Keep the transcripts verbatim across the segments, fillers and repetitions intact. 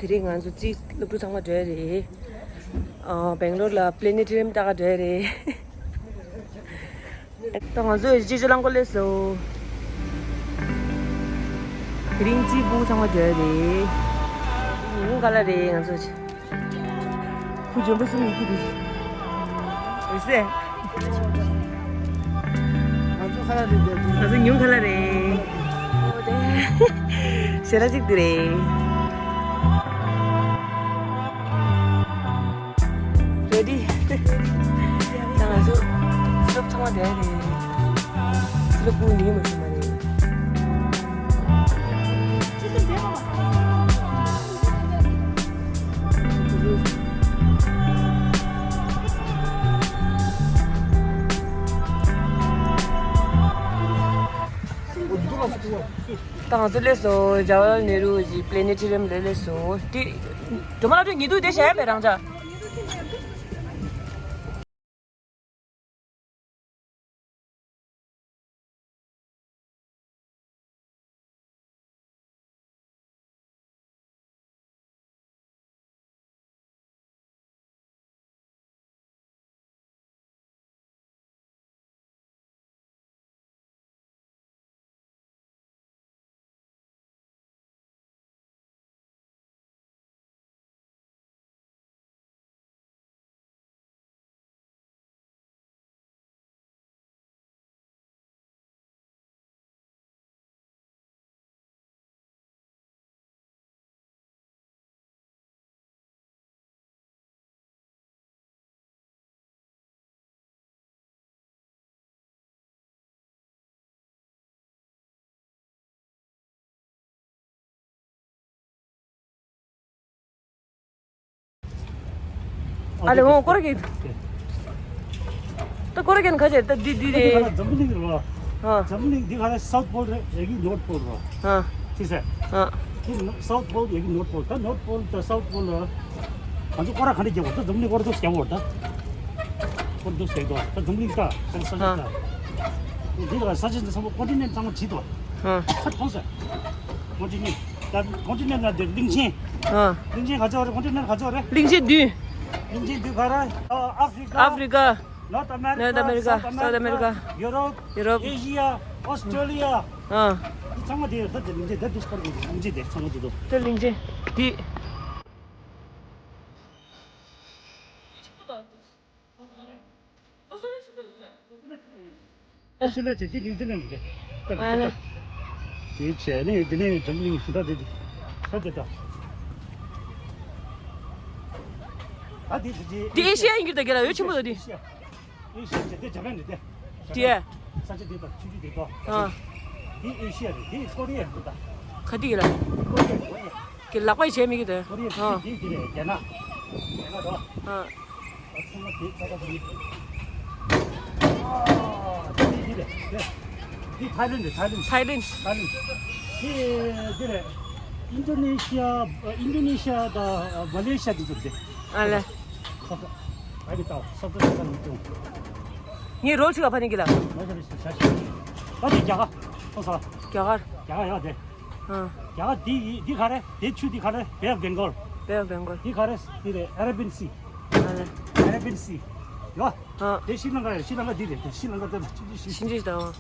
དེ་རིང་ང་ཚོ་རྩིས་སློབ་ཕྲུག་ཚང་མ་འགྲོ་ཡ་རེད། ཨ། སྦེང་ལོར་ལ་པི་ལེ་ནེ་ཊོ་རི་ཡམ་ལྟ་ག་འགྲོ་ཡ་རེད། ད་ང་ཚོ་ཅིག་ཅིག་རླངས་འཁོར་སླེབས་སོང་། དེ་རིང་རྩིས་སྤུ་གུ་ཚང་མ་འགྲོ་ཡ་རེད། ཉིན་གུང་ག་ལ་རེད། ང་ཚོ་ཅིག་ཁུ་འཇོན་པོ་གསུམ་ཡོད་ཀྱི་རེད། འོད་ཟེར། ང་ཚོ་ཁ་ལག་རེད་འདུག་ང་ཚོ་ཉུང་ཁ་ལག་རེད། ཨོ་དེ། ཞེ་དྲག་ཅིག་འདི་རེད། རེ་ཌི། ད་ང་ཚོ་སློབ་ཚང་མ་བསྡད་རེད། སློབ་ཕྲུག་འདི་མ་ཤེས་མ་རེད། ད་ང་ཚོ་སླེབས་སོང་། ཇ་ཝ་ཧར་ལལ་ནེ་རུ་གི་པི་ལེ་ནེ་ཊོ་རི་ཡམ་ལ་སླེབས་སོང་། དེ་སྒྲོལ་མ་ལགས་ཉི་གདུགས་དེ་བཞག་ཡ་མེད་རང་ཅག་ཨ་ལེ་འོང་སྐོར་གི། ད་སྐོར་གི་ཁ་ཆེ་ད་འདི་འདི་འདི་རེད། འཛམ་བུ་གླིང་རེད་བ། ཨ། འཛམ་བུ་གླིང་འདི་ག་རེ་སའུ་ཐི་པོལ་རེད། ཡ་གི་ནོར་ཐི་པོལ་རེད་བ། ཨ། ཅི་ཟེར། ཨ། འདི་སའུ་ཐི་པོལ་ཡ་གི་ནོར་ཐི་པོལ། ད་ནོར་ཐི་པོལ་ད་སའུ་ཐི་པོལ་ལ། ང་ཚོ་སྐོར་ར་ག་འདྲ་རྒྱབ་བོར་ད། འཛམ་བུ་གླིང་སྐོར་ཚོ་རྒྱབ་བོར་ད། སྐོར་འདུག་ཟེར་དོ། ད་འཛམ་བུ་གླིང་ད་ས་ཆ་ས་ཆ་ད། འདི་ལ་ས་ཆ་འདི་ཚང་མ་ཀོན་ཊི་ནེན་ཊི་ཚང་མ་བྲིས་དོ། ཨ། ཁ་མཐོང་ཟེར། ཀོན་ཊི་ནེན་ཊི། ད་ཀོན་ཊི་ནེན་ཊི་ན་འདིར་གླིང་ཆེན། ཨ། གླིང་ཆེན་ག་ཚོད་རེད། ཀོན་ཊི་ནེན་ཊི་ག་ཚོད་རེད། གླིང་ཆེན་བདུན། གླིང་ཆེན་བདུན་ག་རེ། ཨ། ཨ་ཧྥི་རི་ཀ། ཨ་ཧྥི་རི་ཀ། ནོར་ཐི་ཨ་མེ་རི་ཀ། ནོར་ཐི་ཨ་མེ་རི་ཀ། སའུ་ཐི་ཨ་མེ་རི་ཀ། ཡུ་རོབ། ཡུ་རོབ། ཨེ་ཤི་ཡ། ཨོ་སི་ཀྲོ་ལི་ཡ། ཨ། འདི་ཚང་མ་དེ་ད་དེ་གླིང་ཆེན་ད་འདི་སྐོར་གྱི་གླིང་ཆེན་དེ་ཚང་མ་དེ་དོ། དེ་གླིང་ཆེན་འདི། ཨ་སུ་ལ་ཅེ་ཅི་ལིང་ཏི་ལིང་ཏི། ཨ་ལ། དེ་བྱས་ནས་དེ་ནས་འཛམ་གླིང་ཞི་བདེ་དེ་ས་དེ་དང་། ཨ་དེ་དེ་དེ་ཨེ་ཤི་ཡ་ཡིན་གྱི་ད་ག་ལ་ཡོད་ཆེན་པོ་དང་དེ། ཨེ་ཤི་ཡ་ཨེ་ཤི་ཡ་དེ་ཇ་པན་རེད་དེ། དེ། ས་ཆ་དེ་དང་ཆུ་ཆུ་དེ་དང་། ཨ། དེ་ཨེ་ཤི་ཡ་རེད། དེ་ཀོ་རི་ཡ་རེད་ད། ག་དེ་ག་ལ། ཀོ་རི་ཡ་ཀོ་རི་ཡ། གི་ལག་པ་བྱས་མི་གི་དེ། ཀོ་རི་ཡ། ཨ། དེ་དེ་རེད། རྒྱ་ནག་རྒྱ་ནག་རེད། ཨ། ཚང་མ་དེ་ཚ་ཚ་དེ་ཡིན། ཨ། དེ་དེ་རེད། དེ་དེ་ཐའི་ལེན་རེད། ཐའི་ལེན། ཐའི་ལེན། ཐའི་ལེན། དེ་དེ་རེད། ཨིན་ཌོ་ནེ་ཤི་ཡ། ཨིན་ཌོ་ནེ་ཤི་ཡ་དང་མ་ལེ་ཤི་ཡ་དེ་ཚོ་རེད། ཨ་ལེ། ཁོ་ཁོ། ཨ་ནི་ད་སོབ་ཏོ་ས་ས་མི་ཏུ། ངའི་རོལ་ཆུ་ག་ཕ་ནི་གི་ལ། མ་ཤ་རེ་ཤ་ཤ། ད་དེ་རྒྱ་གར། ཁོ་ས། རྒྱ་གར། རྒྱ་གར་ཡ་དེ། ཨ། རྒྱ་གར་དེ་དེ་ག་རེ། དེ་ཆུ་དེ་ག་རེ། Bay of Bengal། Bay of Bengal། དེ་ག་རེ། དེ་རེད། Arabian Sea། ཨ་ལེ། Arabian Sea། ཡོ། ཨ། དེ་ཤྲི་ལང་ཀ་རེད། ཤྲི་ལང་ཀ་འདི་རེད། དེ་ཤྲི་ལང་ཀ་དེ་ལ་ཆུ་ཆུ་ཤི། ཤི་འཇིག་དང་།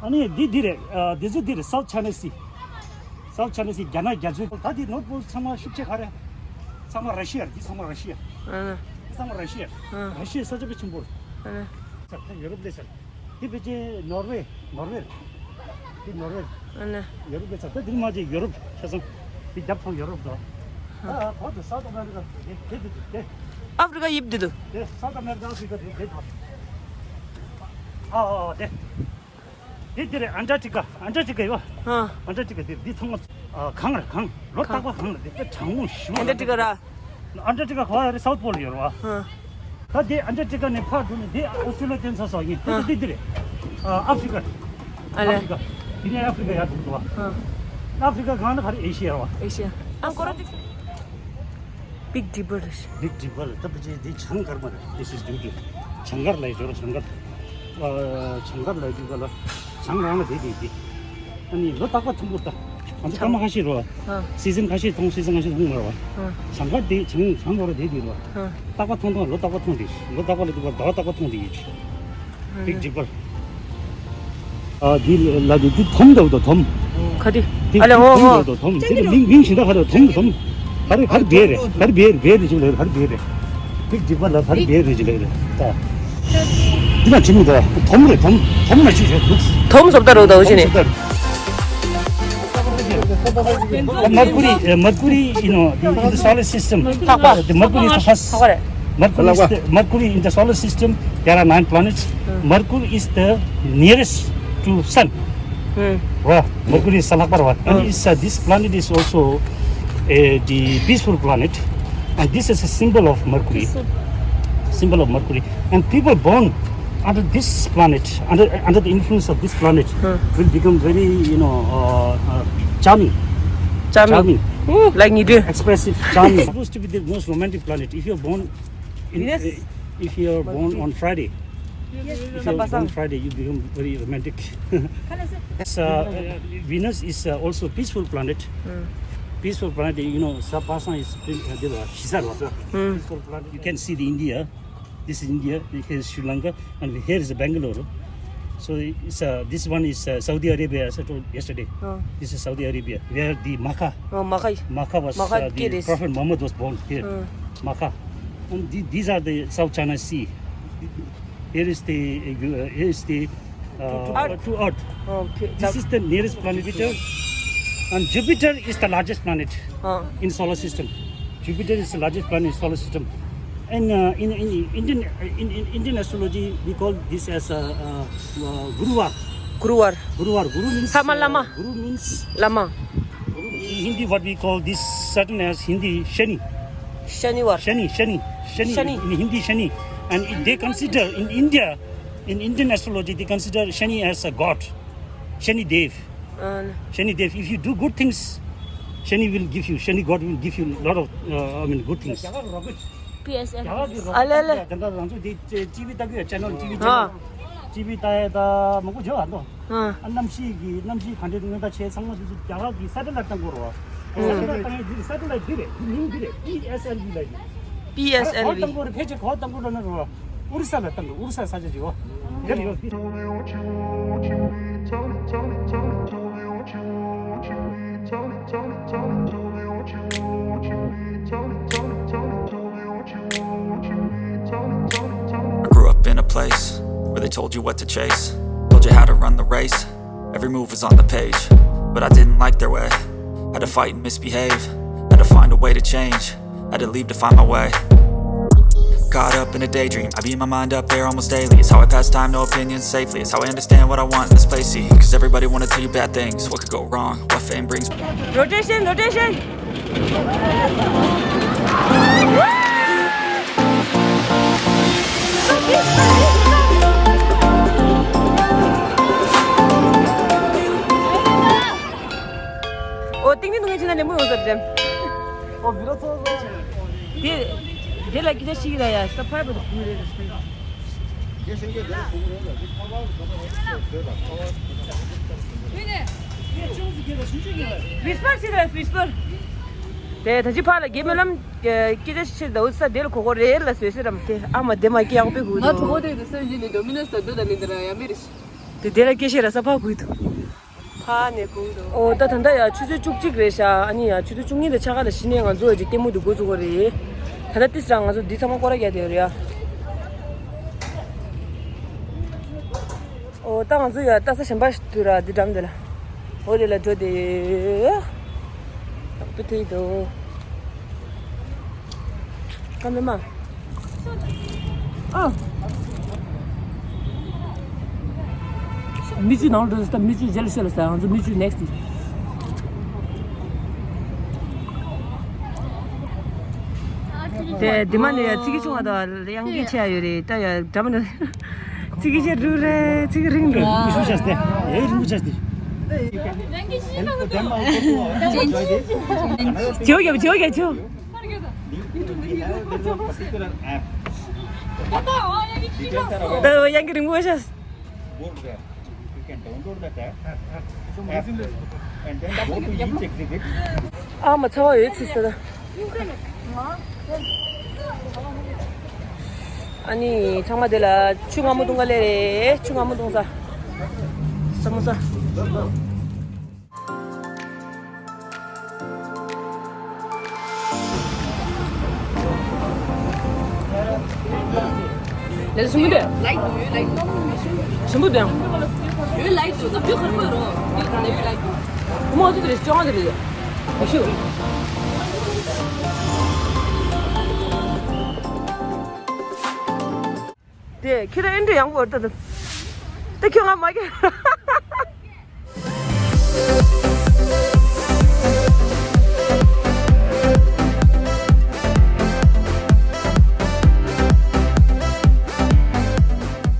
ཨ་ནི་འདི་འདི་རེད། ཨ། འདི་ཚོ་འདི་རེད། South China Sea། South China Sea། རྒྱ་ནག་རྒྱ་མཚོའི། ད་འདི་ནོར་ཐི་པོལ་ཚང་མ་ཤུགས་ཆེ་ག་རེ། ཚང་མ་ར་ཤི་ཡ་རེད། འདི་ཚང་མ་ར་ཤི་ཡ། ཨ་ལེ། འདི་ཚང་མ་ར་ཤི་ཡ། ཨ། ར་ཤི་ཡ་ས་ཆ་དཔེ་ཆེན་པོ་རེད། ཨ་ལེ། ས་ད་ཡུ་རོབ་སླེབས་ཚར། འདི་ཕལ་ཆེར་ནོར་ཝེ། ནོར་ཝེ་རེད། འདི་ནོར་ཝེ་རེད། ཨ་ལེ། ཡུ་རོབ་སླེབས་ཚར། ད་འདིར་མ་བྱས་ཡུ་རོབ་ཆ་ཚང་། འདི་རྒྱབ་ཐོག་ཡུ་རོབ་དོ། ཨ། ཨ། གོ་དེ་སའུ་ཐི་ཨ་མེ་རི་ཀ་དེ་དེ་དེ་དེ། ཨ་ཧྥི་རི་ཀ་དབྱིབས་འདི་འདུག་དེ་སའུ་ཐི་ཨ་མེ་རི་ཀ་ཨ་ཧྥི་རི་ཀ་དེ་དེ་དོ། ཨ་ཨ་ཨ་དེ། དེ་དེ་རེད། ཨན་ཊར་ཀི་ཊི་ཀ། ཨན་ཊར་ཀི་ཊི་ཀ་ཡོད། ཨ། ཨན་ཊར་ཀི་ཊི་ཀ་དེ་འདི་ཚང་མ། ཨ། གངས་རེད་གངས། ལོ་རྟག་པར་གངས་རེད། དེ་དཔེ་གྲང་མོ་ཞེ་པོ། ཨན་ཊར་ཀི་ཊི་ཀ་ར། ཨན་ཊར་ཀི་ཊི་ཀ་ག་པར་ཡོད་རེད། སའུ་ཐི་པོལ་ཡོད་རེད་བ། ཨ། ད་དེ་ཨན་ཊར་ཀི་ཊི་ཀ་ནས་ཕར་འགྲོ་ནས་དེ་ཨོ་སི་ཀྲོ་ལི་ཡ་དེ་ཚོ་སོགས་ཡིན། དེ་ཨ། དེ་དེ་རེད། ཨ། ཨ་ཧྥི་རི་ཀ། ཨ་ལེ། ཨ་ཧྥི་རི་ཀ། དེ་ནས་ཨ་ཧྥི་རི་ཀ་ཡར་འགྲོ་འདུག་བ། ཨ། ཨ་ཧྥི་རི་ཀ་གང་ལ་ག་རེ། ཨེ་ཤི་ཡ་བ། ཨེ་ཤི་ཡ། ཨ་སྐོར་ར་ཅིག Big Dipper རེད། Big Dipper ད་ཕལ་ཆེར་འདི་བྱང་སྐར་མ་རེད། This is due to བྱང་སྐར་ལ་ཡོད་རེད། བྱང་སྐར། ཨ། བྱང་སྐར་ལ་ཡོད་དུས་ག་ལ་བྱང་རང་ལ་བསྡད་དེ་འདི། ཨ་ནི་ལོ་རྟག་པར་ཐུམ་བུ་ད། ང་ཚོ་སྐར་མ་ཁ་ཤས་རོ། ཨ། སི་ཟན་ཁ་ཤས་མཐོང་སི་ཟན་ཁ་ཤས་མཐོང་མ་རོ། ཨ། ཟངས་དཀར་དེ་བྱང་ཟངས་དཀར་དེ་དེ་རོ། ཨ། རྟག་པར་མཐོང་མཐོང་ལོ་རྟག་པར་མཐོང་དེ་ལོ་རྟག་པར་ལ་དུ་བ་ཟླ་བ་རྟག་པར་མཐོང་དེ་ཡོད། Big Dipper. ཨ་དེ་ལ་དེ་དེ་དོམ་འདྲ་བོ་དོ་དོམ། ག་དེ། དེ་ཨ་ལེ་ཧོ་ཧོ། དོམ་འདྲ་བོ་དོམ། དེ་ལ་མིང་མིང་ཞིག་འདྲ་ག་རེ་དོམ་དོམ། ག་རེ་ག་རེ་བེ་རེ་ག་རེ་བེ་རེ་བེ་རེ་ཅིག་ལ་ག་རེ་བེ་རེ། Big Dipper ལ་ག་རེ་བེ་རེ་ཅིག་ལ་རེ་ད། འདི་ན་ཅི་མི་འདུག་དོམ་རེ་དོམ་དོམ་ན་ཅི་ཞེས་འདུག་དོམ་བཟོ་ལྟ་རོགས་ད་འོ་ཅི་ནས། Mercury, uh, Mercury, you know, in, in the solar system, the Mercury is the first. Mercury is the, Mercury in the solar system, there are nine planets. Mercury is the nearest to sun. Right? Mercury is the ལྷག་པར་བ། And it's, uh, this planet is also uh, the peaceful planet. And this is a symbol of Mercury. Symbol of Mercury. And people born under this planet, under under the influence of this planet, will become very, you know, uh, uh, charming. Charming. Charming. Ooh, like you do. Expressive, charming. It's supposed to be the most romantic planet. If you're born in, Venus? Uh, if you're born on Friday, if you're born Friday, you become very romantic. It's, uh, uh, Venus is, uh, also peaceful planet. Peaceful planet, you know, Sapasan is, uh, there, uh, Shisarwa. Peaceful planet. You can see the India. This is India, here is Sri Lanka, and here is Bangalore. So it's, uh, this one is, uh, Saudi Arabia, as I told yesterday. Oh. This is Saudi Arabia, where the Makkah, oh, Makkah. Makkah was, Makkah, uh, the Prophet Muhammad was born here. Makkah. And the, these are the South China Sea. Here is the, uh, here is the, uh, to Earth. To Earth. Okay. This is the nearest planet, Jupiter. And Jupiter is the largest planet in solar system. Jupiter is the largest planet in solar system. And, uh, in, in Indian, in, in Indian astrology, we call this as, uh, uh, uh, Guruvar. Guruvar. Guruvar. Guru means, Sama uh, Lama. Guru means Lama. In Hindi, what we call this Saturn as Hindi, Shani. Shanivar. Shani, Shani, Shani. Shani. In Hindi, Shani. And it, they consider in India, in Indian astrology, they consider Shani as a god. Shani Dev. Uh, Shani Dev. If you do good things, Shani will give you, Shani God will give you a lot of, uh, I mean, good things. P S L. ཨ་ལེ་ལེ། ད་ལྟ་ང་ཚོ་འདི་ཊི་ཝི་ལྟ་གི་ཡོད། ཆེ་ནལ་ཊི་ཝི་ཆེ་ནལ། ཨ། ཊི་ཝི་ལྟ་ཡ་ད་མང་པོ་བྱོས་ཨ་འདུག་ཨ། ཨ་གནམ་གཤིས་ཀྱི་གནམ་གཤིས་ག་འདྲའི་སྔོན་བརྡ་བྱས་ཚང་མ་དེ་ཚོ་རྒྱ་གར་གྱི་སེ་ཊི་ལའིཊ་བཏང་དགོས་རེད་བ། ཨ། སེ་ཊི་ལའིཊ་བཏང་ཡ་འདི་རེད། སེ་ཊི་ལའིཊ་འདི་རེད། འདི་མིང་འདི་རེད། པི་ཨེས་ཨེལ་ཝི་ལབ་ཡ། པི་ཨེས་ཨེལ་ཝི། ག་བཏང་དགོས་རེད། ཕལ་ཆེར་ག་བཏང་དགོས་རེད་ན་རེད་བ། ཨོ་རི་ས་ལ་བཏང་དགོས། ཨོ་རི་ས་ས་ཆ་ཅིག་བ། དེར་ཡོད། I grew up in a place where they told you what to chase, told you how to run the race. Every move was on the page, but I didn't like their way. Had to fight and misbehave, had to find a way to change, had to leave to find my way. Caught up in a daydream, I beat my mind up there almost daily. It's how I pass time, no opinions safely. It's how I understand what I want in this place. See, cause everybody wanna tell you bad things. What could go wrong? What fame brings. Rotation, rotation. ཨོ་ཏིང་ཏིང་ནུ་ངའི་ཕྱི་ན་ནས་མོ་ཡོང་ཟེར་ཏེ། ཨོ་བི་རོ་ཚོ་ཚོ། དེ་དེ་ལ་སྐད་ཆ་ཤིག་ར་ཡ་ས་ཕར་བུ་དུ་བུ་རེ་རེ་སོ། Whisper ཞིག་ར་whisper། དེ་ད་ཅི་ཕར་ལ་རྒྱལ་སྨོན་ལམ་སྐད་ཆ་ཤིག་ཆེ་ད་འུ་ས་དེ་ལ་གོ་གོ་རེ་ལ་སོས་སེ་རམ་དེ་ཨ་མ་དེ་མ་སྐད་ཡག་པོ་གོ་ང་དུ་གོ་དེ་དུ་སེམས་ཀྱི་ནི་ཌོ་མི་ནོས་ད་དུ་ད་ནི་འདི་ར་ཡ་མི་རེ་ཤི། དེ་དེ་ལ་སྐད་ཆ་ར་ས་ཕར་གོ་དུ། ཕ་ནས་གུང་དུ། ཨོ་ད་ད་ལྟ་ཡ་ཆུ་ཚོད་བཅུ་གཅིག་རེད་ཤག་ཨ་ནི་ཡ་ཆུ་ཚོད་བཅུ་གཉིས་དང་ཕྱེད་ཀ་ལ་གཞི་ནས་ང་ཚོ་ཡ་ཅིག་ལྟད་མོ་འདི་འགོ་བཙུགས་པ་རེད། ད་ལྟ་ཏིས་རང་ང་ཚོ་འདི་ཚང་མ་སྐོར་ར་རྒྱག་བསྡད་ཡོད་རེད་ཡ། ཨོ་ད་ང་ཚོ་ཡ་ལྟ་ས་གཞན་པ་ཞིག་འདུག་ར་འདི་འགྲམ་འདི་ལ། ཨོ་དེ་ལ་འགྲོ་དེ། ད་ཐུག་འདུག་ཀ་མེ་མ། ཨ། མི་ཆུ་ནང་ལ་འགྲོ་ས་མི་ཆུ་རྗེས་ལ་ཤོད་ལ་ས་ང་ཚོ་མི་ཆུ་ནེག་སི་ཊི། དེ་དེ་མ་ནས་ཡ་ཚིག་གི་ཆུང་བ་དང་དབྱངས་སྐད་ཆེ་ཡ་ཡོད་རེད་ད་ཡ་འདྲ་མ་འདྲ། ཚིག་གི་ཆེ་འགྲོ་རེད་ཚིག་གི་རིང་འགྲོ། ཡ་རིང་པོ་ཆགས་ཏེ། ཡ་རིང་པོ་ཆགས་ཏེ། བྱེའུ་རྒྱབ་བྱེའུ་རྒྱབ་བྱེའུ། ད་ཡང་གི་རིང་པོ་ཤ། Download the tab. App. And then go to each exhibit. ཨ་མ་ཚ་བ་ཡོད་ཚིག་ཟེར། ཨ་ནི་ཚང་མ་དེ་ལ་ཆུ་མངར་མོ་འཐུང་ག་སླེབས་རེད། ཆུ་མངར་མོ་འཐུང་ས། ས་མོ་ས། ལས་ཞིམ་པོ་འདུག་ལའིག་འདུག་ཡོད་ལའིག་འདུག་ཞིམ་པོ་འདུག་ཡོད་ལའིག་འདུག་ད་བུ་ཁར་བུ་རོ། ཡོད་ལའིག་འདུག་མོ་ཨ་ཙི་དེ་རེད། བཅོ་ལྔ་དེ་རེད། ཡེ་ཤུ། དེ་ཁྱེད་རང་ཨེ་འདྲ་ཡག་པོ་འདུག་ད་ད་ཁྱོད་ང་མ་ཁྱེར།